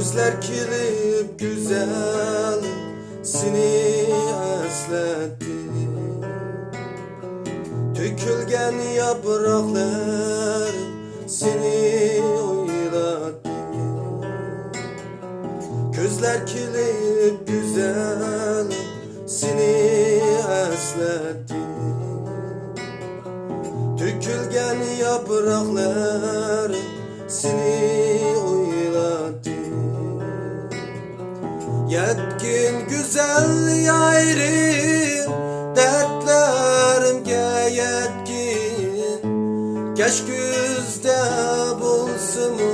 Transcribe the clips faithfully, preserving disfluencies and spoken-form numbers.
كۈزلەر كېلىپ گۈزەل سېنى ئەسلەتتى. تۆكۈلگەن ياپراقلار سېنى ئويلاتتى. كۈزلەر كېلىپ گۈزەل سېنى ئەسلەتتى. تۆكۈلگەن ياپراقلار سېنى ئويلاتتى. يەتكىن گۈزەل يايرىم، دەردلىرىمگە يەتكىن. كەچ كۈزدە بولسىمۇ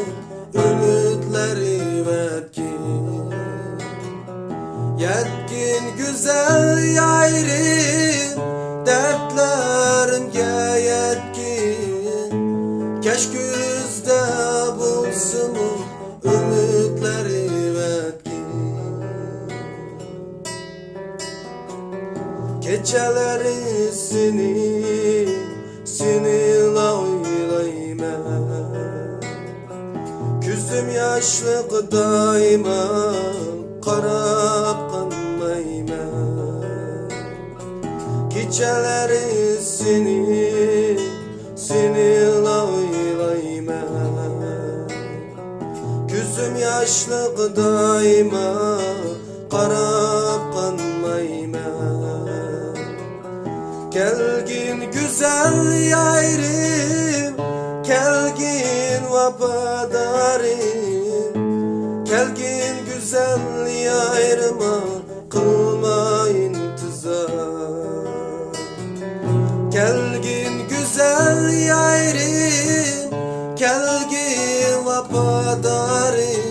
ئۈمىدلەر ئېۋەتكىن. يەتكىن گۈزەل يايرىم، دەردلىرىمگە يەتكىن. كەچ كۈزدە بولسىمۇ ئۈمىدلەر ئېۋەتكىن. كېچىلەر سېنى، سېنىلا ئويلايمەن. كۆزۈم ياشلىق دائىما قاراپ قانمايمەن. كېچىلەر سېنى، سېنىلا ئويلايمەن. كۆزۈم ياشلىق دائىما قاراپ قانمايمەن. كەلگىن گۈزەل يايرىم، كەلگىن ۋاپادارىم. كەلگىن گۈزەل يايرىما، قىلما ئىنتىزار. كەلگىن گۈزەل يايرىم، كەلگىن ۋاپادارىم.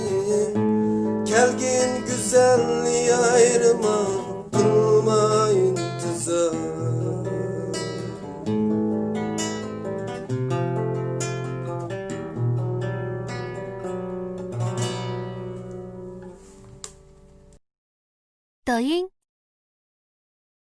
كەلگىن گۈزەل يايرىما، قىلما ئىنتىزار.